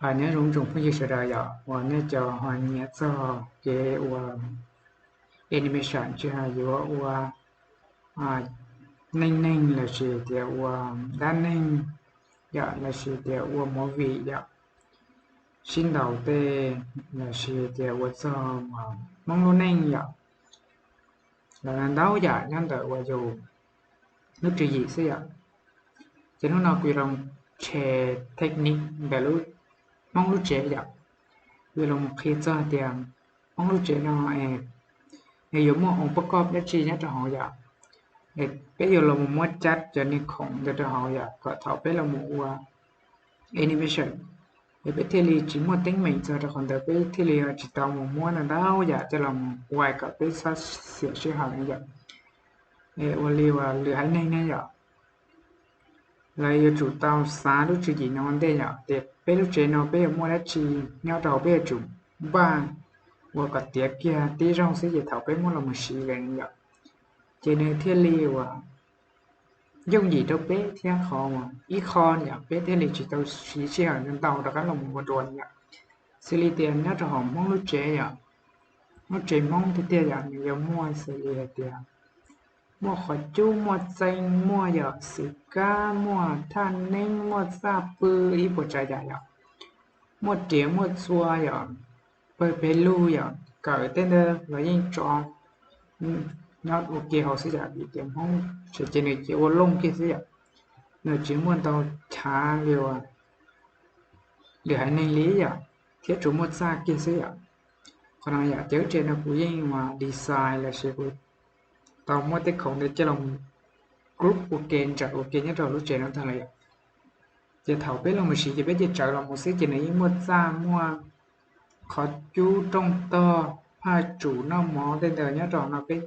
Nyob zoo tsoom phooj ywg sawv daws yom, uas nej cov ho nyiam txog kev ua animation, tsis hais yuav ua neej neeg lossis tias ua dab neeg yom, lossis tias ua movie yom, sib ntaus tej, lossis tias ua txog Hmoob lub neej yom, los ntau yam nyob ntawm uas yus lub tswv yim xwb yom. Ces hnub no kuv yuav los share technique ntawm lub Hmoob lub tsev yom. Kuv yuav los qhia txog tias Hmoob lub tsev no es yuav muaj oo pab koj dab tsi nyob rau hauv yom. Peb yuav los muab cab cov niag khoom ntawd rau hauv yom, kom thaum peb los mus ua animation es peb thiaj li tsis muaj teeb meem txog rau qhov ntawd, peb thiaj li tsis tau mus muab ntau yam coj los mus ua kom peb txhob xiam sij hawm no yom. Ua li uas lwm haiv neeg ne yom, lawv yuav tsum tau xav lub tswv yim no ua ntej yom, tias peb lub tsev no peb yuav muaj dab tsi nyob rau hauv, peb yuav tsum npaj ua kom tiav kiag tib zaug xwb ces thaum peb muab los mus siv lawm yom, ces nws thiaj li uas yooj yim rau peb thiab qhov uas ib qho yom, peb thiaj li tsis tau siv sij hawm ntau rov qab los mus ua dua yom. Xws li tias nyob rau hauv Hmoob lub tsev yom, lub tsev Hmoob tiag tiag yom, nws yuav muaj xws li hais tias muaj qhov cub, muaj txee, muaj yom xwm kab, muaj thaj neeb, muaj txaj pw, ib puas tsav yam yom, muaj riam muaj txua yom, pawg pes lug yom, kawm tej ntawd los yeej tso nyob ua ke hauv xwb yom, vim tias Hmoob ces nws ces ua looj kiag xwb yom, nws tsis muaj ntau chav li uas lwm haiv neeg li yom, thiab tsuas muaj txaj kiag xwb yom. Qhov no yom, ces lub tsev no kuv yeej ua design lossis kuv tau muab tej khoom ntawd coj los group ua ke, ntsawm ua ke nyob rau lub tsev no tag lawm yom. Ces thaum peb los mus siv ces peb cia tsawv los mus xwb ces nws yeej muaj txaj, muaj qhov cub, rooj tog, phaj tsum, noj mov tej ntawd nyob rau no peb,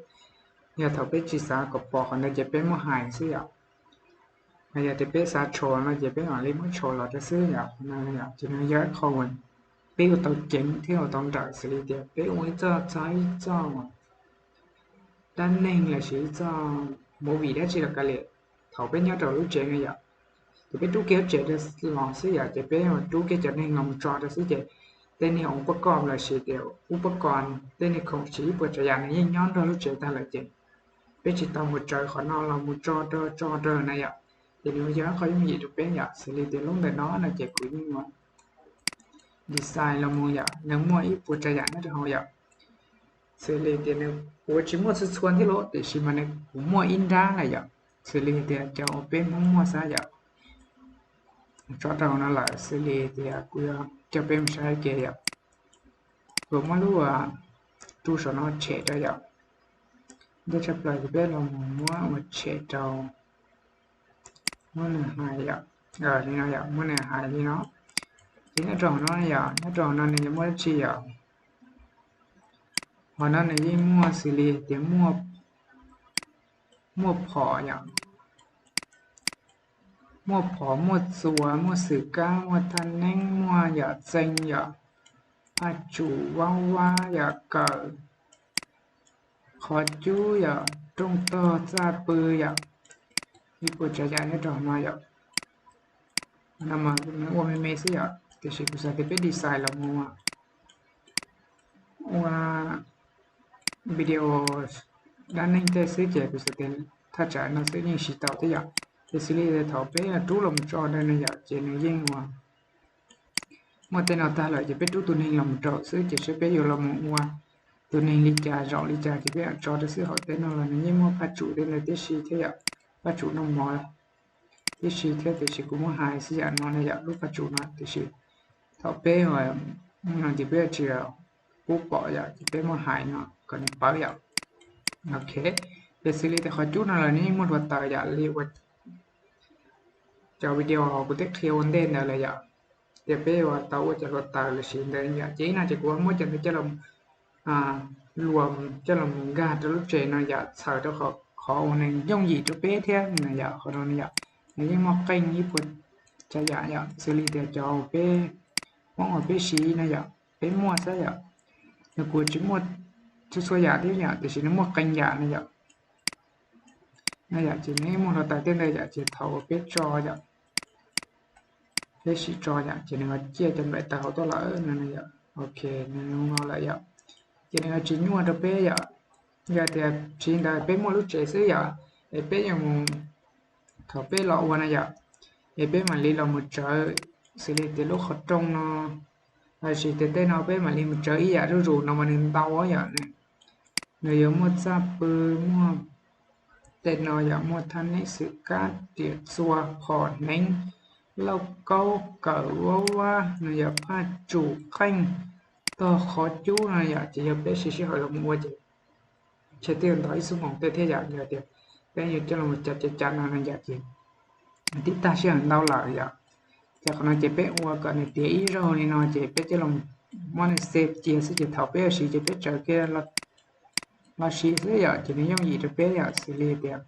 yog thaum peb tsis xav kom pom qhov ntawd ces peb muab hais xwb yom. Yog tias peb xav tshuam no ces peb mam li muab tshuam los rau xwb yom. Ces nws yog ib qho uas peb ua tau ceev thiab ua tau nrawm xws li tias peb ua ib txoj txog ib txoj dab neeg lossis ib txoj movie dab tsi los kav liam, thaum peb nyob rau lub tsev no yom, ces peb rub kiag lub tsev los xwb yom, ces peb rub kiag cov neeg los mus tso rau xwb ces tej niag oo pab koj lossis tias ub pab koj, tej niag khoom siv ib puas tsav yam nws yeej nyob nrog lub tsev tag lawm ces peb tsis tau mus tsawv qhov no los mus tso rau tso rau na yom. Ces nws yog ib qho yooj yim rau peb yom, xws li tias lub ntawm no no ces kuv yeej ua design los mus yom, nws muaj ib puas tsav yam nyob rau hauv yom. Xws li tias nws kuj tsis muaj txhua txhua thiab los tiam sis mas nws kuj muaj ib nrab na yom, xws li tias cov uas peb Hmoob muaj xwb yom. Tso rau no lawm xws li tias kuv yuav coj peb mus saib ke yom. Kuv muab lub ua rub saum no tshem rau yom. Ntej tshaj plaws ces peb los mus muab ua tshem rau, muab nws hais yom, li no yom, muab nws hais li no. Ces nyob rau hauv no yom, nyob rau hauv no nws yuav muaj dab tsi yom? Hauv no nws yeej muaj xws li tias muaj phom yom, muaj phom, muaj txuas, muaj xwm kab, muaj thaj neeb, muaj yom txee yom, phaj tsum, vab vab yom, kawm, qhov cub yom, rooj tog, txaj pw yom, ib puas tsav yam nyob rau hauv no yom. No mas nws ua me me xwb yom, tiam sis kuv xav tias peb design los mus ua video dab neeg tej xwb ces kuv xav tias thaj tsam no xwb yeej siv tau thiab yom. Ces xws li thaum peb rub los mus tso rau no yom, ces nws yeej ua muaj tej no tag lawm ces peb rub tus neeg los mus rau xwb ces saib peb yuav los mus ua tus neeg li cas, zaum li cas ces peb tso rau xwb. Hauv tej no los nws yeej muaj phaj tsum tej ntawd tib si thiab yom, phaj tsum noj mov tib si thiab, tiam sis kuv muab hais xwb yom, no na yom, lub phaj tsum no tiam sis thaum peb no ces peb tsis pub pom yom, ces peb muab hais no kom nws pawv yom. Ok, ces xws li tias qhov cub no los nws yeej muaj hluav taws yom, li ua cov video kuv twb qhia ua ntej ntawd lawm yom, tias peb yuav tau ua cov hluav taws los sis ntawd yom. Ces ib no ces kuv muab cov ntawd coj los luam coj los mus nkag rau lub tsev no yom, txhawm rau qhov uas nws yooj yim rau peb thiab na yom. Qhov no yom, nws yeej muaj qeej ib puas tsav yam yom, xws li tias cov peb Hmoob uas peb siv no yom, peb muaj xwb yom. Nws kuj tsis muaj txhua txhua yam thiab yom, tiam sis nws muaj qee yam na yom. No yom, ces nws yeej muaj hluav taws tej ntawd yom, ces thaum uas peb tso yom, Peb sim tso yom, ces nws ho ciaj cov nplaim taws hauv tuaj lawm no yom. Ok, nws no lawm yom, ces nws ho tsis nyuaj rau peb yom. Yog tias tsis ntawd peb muaj lub tsev xwb yom, es peb yuav mus, thaum peb los ua no yom, es peb mam li los mus tsawv, xws li tias lub qhov rooj no, lossis tias tej no peb mam li mus tsawv ib yam zuj zus no mas nws ntau yom. Nws yuav muaj txaj pw, muaj tej no yom, muaj thaj neeb xwm kab, riam txuas, phom hneev, lauj kaub, kawm, vab vab no yom, phaj tsum, qeej, tog qhov cub no yom. Ces yog peb siv sij hawm los mus ua ces ntshe twb yuav ntau ib xuab moos tej thiab yom. Yog tias peb yuav coj los mus cav cav cav no no yom, ces tib tag sij hawm ntau lawm yom. Ces qhov no ces peb ua kom nws tiav ib zaug li no ces peb coj los muab nws save cia xwb, ces thaum peb yuav siv ces peb tsawv kiag los siv xwb yom, ces nws yooj yim rau peb yom. Xws li tias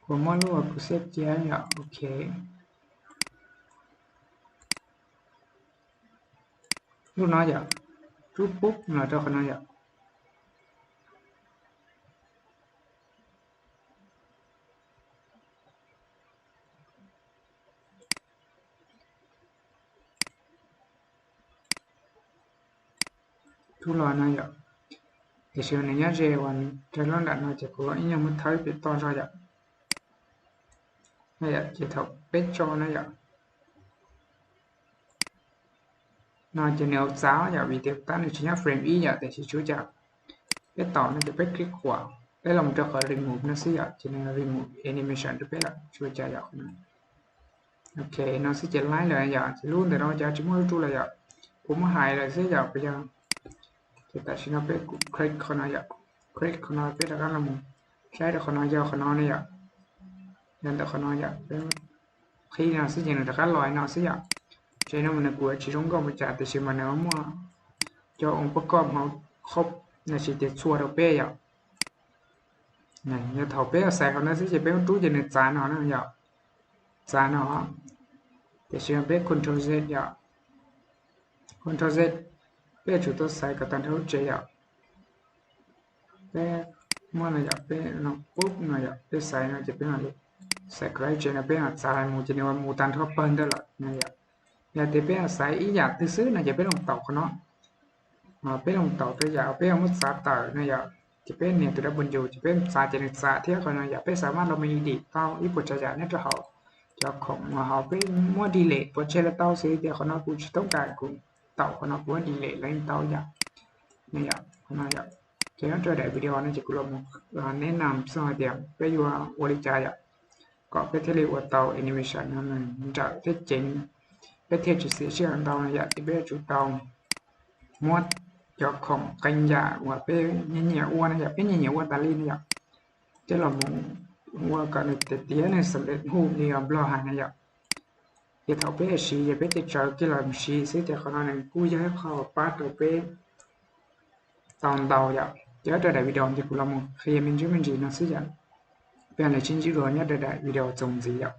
kuv muab lub uas kuv save cia yom, ok, lub no yom, rub pub los rau qhov no yom. Rub los no yom, tiam sis nws nyob ze uas rau lub nram no ces kuv ib nyuag muab thawb pem toj zog yom. Ces thaum peb tso no yom, no ces nws txav yom, vim tias tab nws tsis nyob frame ib yom, tiam sis tsis ua cas. Peb tau no ces peb click qhuam, peb los rau qhov remove no xwb yom, ces nws remove animation rau peb lawm, tsis ua cas yom. Ok, no xwb ces laib lawm yom, ces lub ntawm no ces tsis muaj lub rub lawm yom. Kuv muab hais lawm xwb yom, kuv yog, ces tam sim no peb kuj click qhov no yom, click qhov no peb rov qab los mus saib rau qhov no, yog qhov no ne yom, yog ntawm qhov no yom, peb qhib no xwb ces nws rov qab los no xwb yom. Tsev no mas nws kuj tsis zoo nkauj ua cas tiam sis mas nws muaj cov oo pab koj hauv qhob, lossis tias txhua rau peb yom. Yog thaum peb xaiv qhov ntawd xwb ces peb muab rub ces nws txav no na yom, txav no. Tiam sis peb control Z yom, control Z, peb yuav tsum tau xaiv kom tag nrho lub tsev yom. Peb muab no yom, peb no pub no yom, peb xaiv no ces peb mam li xaiv kom lub tsev no peb mam txav mus ces nws mus tag nrho pawg ntawd lawm no yom. Yog tias peb xaiv ib yam twg xwb no ces peb los taus qhov no, peb los taus rau yam peb yuav muab txav tawm no yom, ces peb nias tus W ces peb txav ces nws txav thiab. Qhov no yog peb xav mas los mus edit tau ib puas tsav yam nyob rau hauv cov khoom uas hauv peb muab delete pov tseg los tau, xws li tias qhov no kuv tsis toob kam kuv taus qhov no kuv muab delete los yeej tau yom. Qhov no yom, ces nyob rau daim video no ces kuv los mus neb nam txog hais tias peb yuav ua li cas yom, kom peb thiaj li ua tau animation no nws nrawm thiab ceev, peb thiaj tsis xiam sij hawm ntau no yom. Ces peb yuav tsum tau muab cov khoom qee yam uas peb nyiam nyiam ua no yom, peb nyiam nyiam ua tas li no yom, coj los mus ua kom nws tiav tiav, nws xam lej hu li uas Nplog hais no yom. Ces thaum peb siv ces peb cia tsawv kiag los siv xwb ces qhov no nws kuj yog ib qho pab rau peb tau ntau yom. Ces nyob rau daim video ces kuv los mus qhia me ntsis me ntsis no xwb yom. Peb mam li sib ntsib dua nyob rau daim video txuas ntxiv yom.